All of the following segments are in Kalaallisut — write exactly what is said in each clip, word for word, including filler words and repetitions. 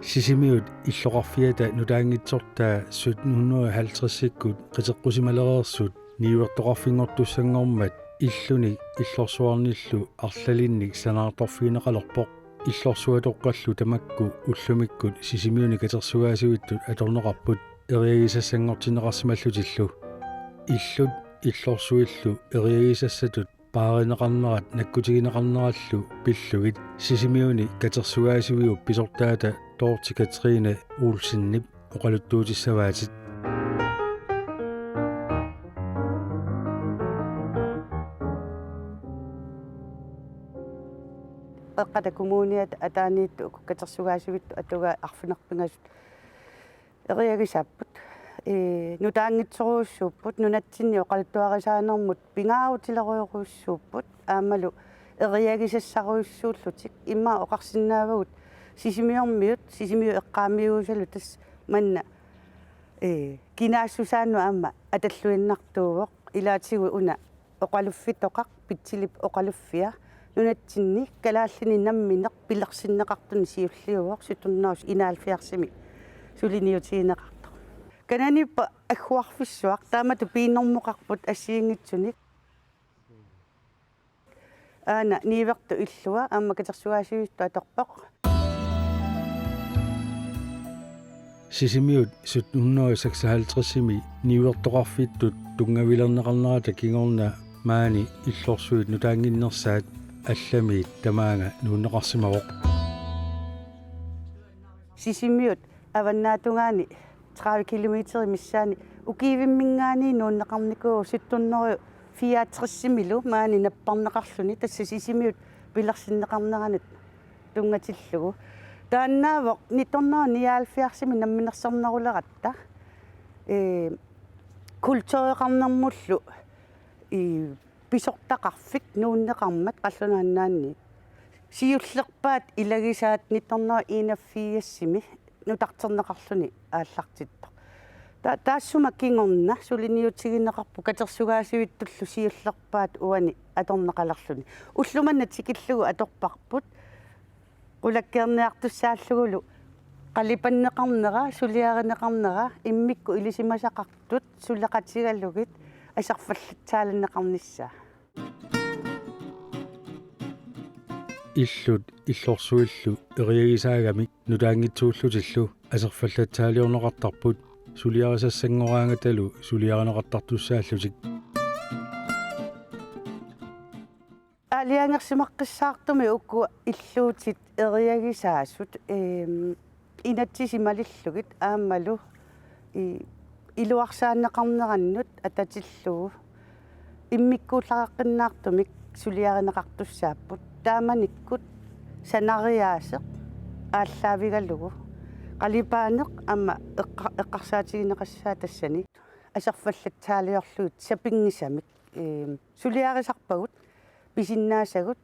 Sisimiut illoqarfiata nutaanngitsortaa sytten hundrede halvtredsikkut qiteqqusimalereersut niuertoqarfinngortussanngormat illunik illorsuarnillu arlalinnik sanaartorfigineqalerpoq. Illorsuatoqqallu tamakku ullumikkut Sisimiuni katersugaasivittut atorneqarput eriagisassanngortinneqarsimallutillu. Illut illorsuillu eriagisassatut paarineqarnerat nakkutigineqarnerallu pillugit Sisimiuni katersugaasiviup pisortaata Dorthe Katrine Olsenip oqaluttuutissavaatit. Qeqqata Kommuniata ataaniittut uku katersugaasivittut atugaat arfineq-pingasut eriagisaapput. Ee, nutaanngitsorujussuupput, nunatsinni oqaluttuarisaanermut pingaarutilerujorujussuupput, aammalu eriagisassarujussuullutik. Immaqa oqarsinnaavagut Sisimiormiut, Sisimiut eqqaamiuusalu tassa manna, ee, kinaassusaannut aamma atalluinnartuuvoq, ilaatigut una oqaluffitoqaq, Pitsilip oqaluffia, nunatsinni kalaallinik nammineq pilersinneqartunik siulliuvoq, sytten hundrede enoghalvfjerdsimi suliniutigineqartoq. Kananiippoq agguarfissuaq, taamatut piinermuqarput assigiinngitsunik. Aana niuertoq illua aamma katersugaasivittut atorpoq. Sisimiut sytten hundrede seksoghalvtredsimi niuertoqarfittut tunngavilerneqarnerata kingorna maani illorsuit nutaannginnersaat allamiit tamaanga nuunneqarsimavoq. Sisimiut avannaatungaani tredive kilometerit missaanni ukiivimminngaanniit nuunneqarnikuuvoq, sytten hundrede fireoghalvtredsimilu maani napparneqarluni, tassa Sisimiut pilersinneqarneranut tunngatillugu. Taannaavoq nitten hundrede nioghalvfjerdsimi namminersorneruleratta, ee, kultureqarnermullu, ee, pisortaqarfik nuunneqarmat qallunaat nunaanni. Siullerpaat ilagisaat nitten hundrede enogfirsimi nutarterneqarluni aallartittoq. Ta-, taassuma kingorna suliniutigineqarpoq katersugaasivittullu siullerpaat uani atorneqalerluni. Ulloq manna tikillugu atorparput. Qulakkeerniartussaallugulu qalipanneqarnera, suliarineqarnera, immikkut ilisimasaqartut suleqatigalugit aserfallatsaalineqarnissaa. Illut illorsuillu eriagisaagamik nutaanngitsuullutillu aserfallatsaaliorneqartarput suliarisassanngorangatalu suliarineqartartussaallutik. Aalajangersimaqqissaartumik uku illuutit eriagisaasut, eem, inatsisit malillugit aammalu i-, iluarsaanneqarnerannut atatillugu immikkuullariaqqinnaartumik suliarineqartussaapput. Taamanikkut sanariaaseq aallaavigalugu qalipaaneq aamma eqqa-, eqqarsaatigineqassaaq tassani aserfallatsaaliorlugit sapinngisamik. Eem, suliarisarpagut pisinnaasagut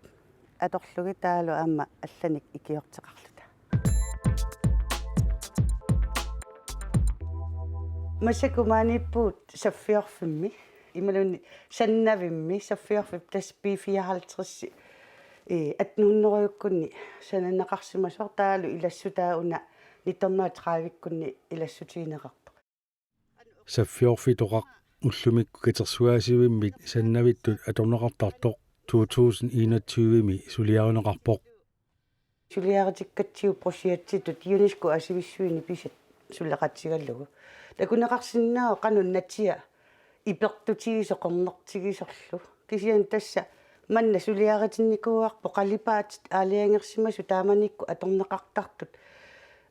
atorlugit taavalu aamma allanik ikiorteqarluta. Massakkut maaniippugut Saffiorfimmi, imaluunniit Sannavimmi, Saffiorfik tassa B fireoghalvtreds, ee, atten hundredekkunni sananeqarsimasoq, taavalu ilassutaa una nitten hundrede tredive-kkunni ilassutigineqartoq. Saffiorfitoqaq ullumikkut katersugaasivimmit Sannavittut atorneqartartoq to tusind enogtyve-mi suliarineqarpoq. Suliaritikkatsigu projektitut UNESCO-p sivissuini pisat suleqatigalugu. Takuneqarsinnaavoq qanoq natia ipertutigisoq qernertigisorlu. Kisianni tassa manna suliaritinnikuuarput qalipaatit aalajangersimasut taamanikkut atorneqartartut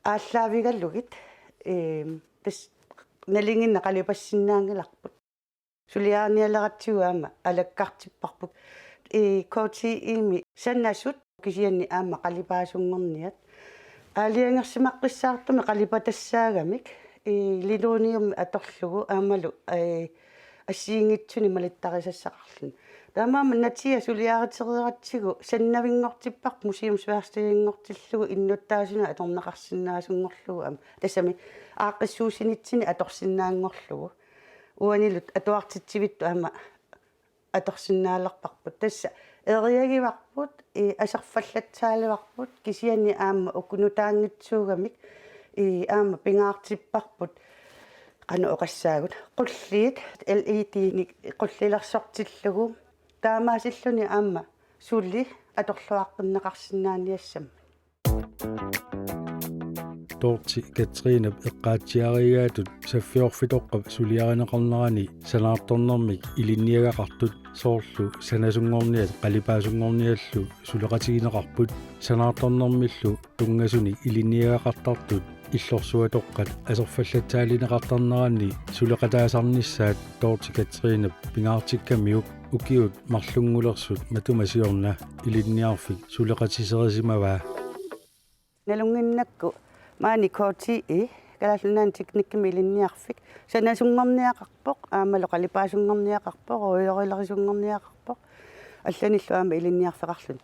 aallaavigalugit, eem, tassa nalinginnaat qalipassinnaanngilarput. Suliarinialeratsigu aamma alakkartipparput. Ee, K T I-mi sanasut kisianni aamma qalipaasunngorniat. Aalajangersimaqqissaartumik qalipatassaagami, ee, linoleumik atorlugu aammalu, ee, assigiinngitsunik malittarisassaqarluni. Taamaammat natia suliaritereeratsigu sannavinngortipparput museumsværkstedinngortillugu innuttaasunut atorneqarsinnaasunngorlugu aamma. Tassami aaqqissuussinitsinni atorsinnaanngorlugu. Uanilu atuartitsivittut aamma atorsinnaalerparput. Tassa eriagivarput, ii, aserfallatsaalivarput, kisianni aamma uku nutaanngitsuugamik, ii, aamma pingaartipparput, qanoq oqassaagut, qulliit L E D-nik qullilersortillugu, taamaasilluni aamma suli atorluaqqinneqarsinnaaniassammat. Dorthe Katrinep eqqaatsiarigaatut saffiorfitoqqap suliarineqarnerani sanaartornermik ilinniagaqartut, soorlu sanasunngorniat qalipaasunngorniallu suleqatigineqarput, sanaartornermillu tunngasunik ilinniagaqartartut illorsuatoqqat aserfallatsaalineqartarneranni suleqataasarnissaat Dorthe Katrinep pingaartikkamiuk ukiut marlunngulersut matuma siorna ilinniarfik suleqatiserisimavaa. Nalunnginnakku maani K T I, Kalaallit Nunaanni Teknikkimi Ilinniarfik, sanasunngorniaqarpoq, aammalu qalipaasunngorniaqarpoq, ruujorilerisunnngorniaqarpoq, allanillu aamma ilinniarfeqarluni.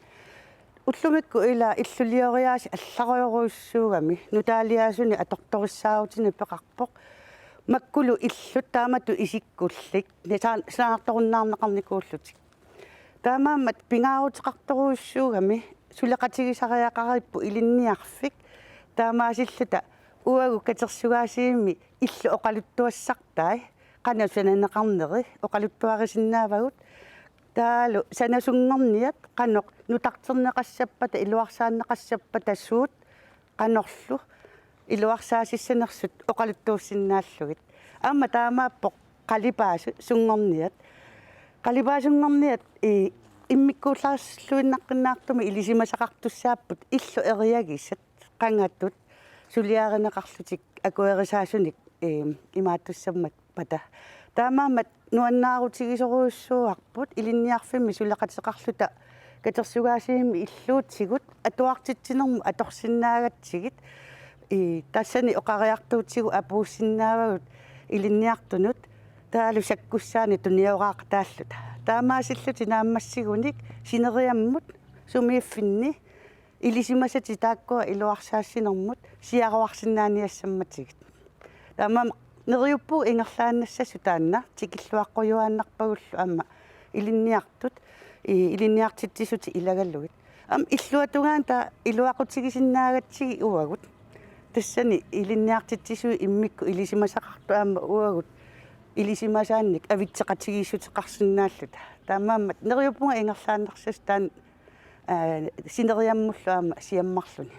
Ullumikkut ila illulioriaasii allarujorujussuugami nutaaliaasunik atortorissaarutinik peqarpoq. Makkulu illut taamatut isikkullit, ne saan-, sanaartorunnaarneqarnikuullutik. Taamaammat pingaaruteqartorujussuugami suleqatigisariaqaripput ilinniarfik, taamaasilluta uagut katersugaasivimmi illut oqaluttuassartai, qanoq sananeqarneri oqaluttuarisinnaavagut, taavalu sanasunngorniat qanoq nutarterneqassappata, iluarsaanneqassappata, suut qanorlu iluarsaasissanersut oqaluttuussinnaallugit. Aamma taamaappoq qalipaasu-, sunngorniat. Qalipaasunngorniat, ii, immikkuullarluinnaqqinnaartumik ilisimasaqartussaapput illut eriagisat, qangatut, suliarineqarlutik akuerisaasunik, ii, imaattussammat pata. Taamaammat nuannaarutigisorujussuuarput ilinniarfimmi suleqateqarluta katersugaasivimmi illuutigut atuartitsinermut atorsinnaagatsigit, ii, tassani oqariartuutigut apuussinnaavagut ilinniartunut taavalu sakkussaannik tunioraqataalluta. Taamaasillutik naammassigunik sineriammut sumiiffinni ilisimasatik taakkua iluarsaassinermut siaruarsinnaaniassammatigit. Taamaammat neriuppunga ingerlaannassasut taanna tikilluaqqujuaannarpagullu aamma ilinniartut, ii, ilinniartitsisutik ilagalugit. Aamma illuatungaani taava iluaqutigisinnaagatsigit uagut. Tassani ilinniartitsisuit immikkut ilisimasaqartut aamma uagut ilisimasaannik avitseqatigiissuteqarsinnaalluta. Taamaammat neriuppunga ingerlaannassasut taanna, aa, sineriammullu aamma siammarluni.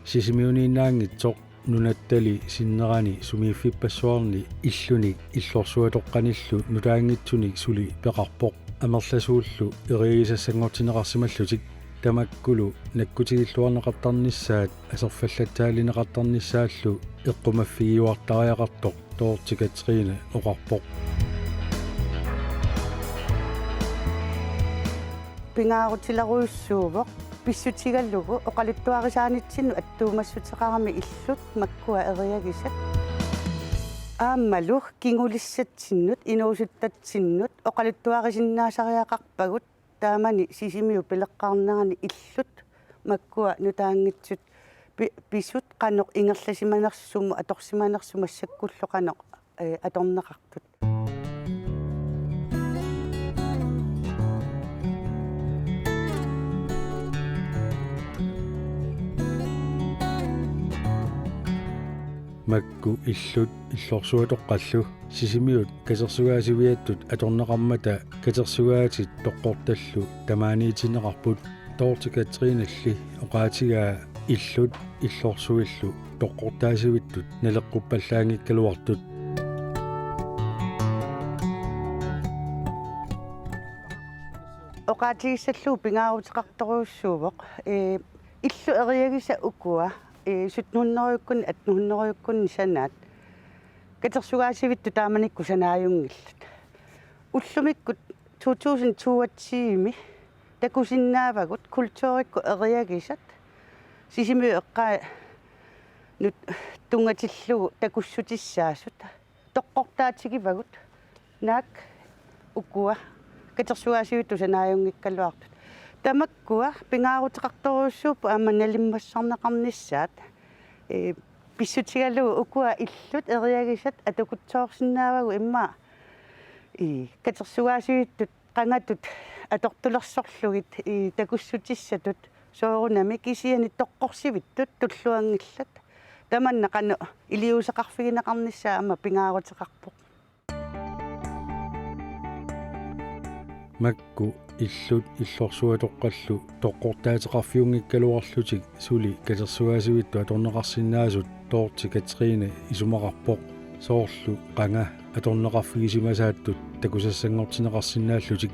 Sisimiuniinnaanngitsoq nunattali sinnerani sumiiffippassuarni illunik illorsuatoqqanillu nutaanngitsunik suli peqarpoq, amerlasuullu eriagisassanngortinneqarsimallutik. Tamakkulu nakkutigilluarneqartarnissaat aserfallatsaalineqartarnissaallu eqqumaffigiuartariaqartoq Dorthe Kathrine oqarpoq. Pingaarutilerujussuuvoq pissutigalugu oqaluttuarisaanitsinnut attuumassuteqarami illut makkua eriagisat. Aammalu kingulissatsinnut, inuusuttatsinnut oqaluttuarisinnaasariaqarpagut taamani Sisimiut pileqqaarnerani illut makkua nutaanngitsut pi-, pisut qanoq ingerlasimanersut, atorsimanersut massakkullu qanoq, ee, atorneqartut. Makku illut illorsuatoqqallu Sisimiut katersugaasiviattut atorneqarmata katersugaatit toqqortallu tamaaniitinneqarput. Dorthe Kathrinelli oqaatigaa illut illorsuillu toqqortaasivittut naleqquppallaanngikkaluartut. Oqaatigissallugu pingaaruteqartorujussuuvoq, ee, illut eriagisat ukua, ee, sytten hundrede-kkunni, atten hundrede-kkunni sanaat katersugaasivittut taamanikkut sanaajunngillat. Ullumikkut to tusind toogtyve-mi takusinnaavagut kulturikkut eriagisat Sisimiut eqqaa Nut-, tunngatillugu takussutissaasut toqqortaatigivagut, naak ukua katersugaasivittut sanaajunngikkaluartut. Tamakkua pingaaruteqartorujussuupput aamma nalimmassarneqarnissaat. Ee, pissutigalugu ukua illut eriagisat atukutsoorsinnaavagut immaqa, ee, katersugaasivittut qangatut atortulersorlugit, ee, takussutissatut soorunami, kisianni toqqorsivittut tulluanngillat. Tamanna qanoq iliuuseqarfigineqarnissaa aamma pingaaruteqarpoq. Makku illut illorsuatoqqallu toqqortaateqarfiunngikkaluarlutik suli katersugaasivittut atorneqarsinnaasut Dorthe Katrine isumaqarpoq, soorlu qanga atorneqarfigisimasuuttut takusassanngortinneqarsinnaallutik.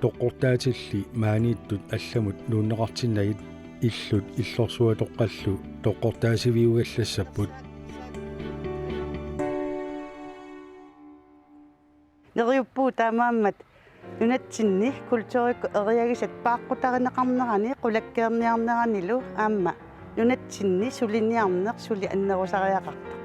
Toqqortaatilli maaniittut allamut nuunneqartinnagit illut illorsuatoqqallu toqqortaasiviugallassapput. Neriuppugut taamaammat nunatsinni kulturikkut eriagisat paaqqutarineqarnerani qulakkeerniarneranilu aamma nunatsinni suliniarneq suli annerusariaqartoq.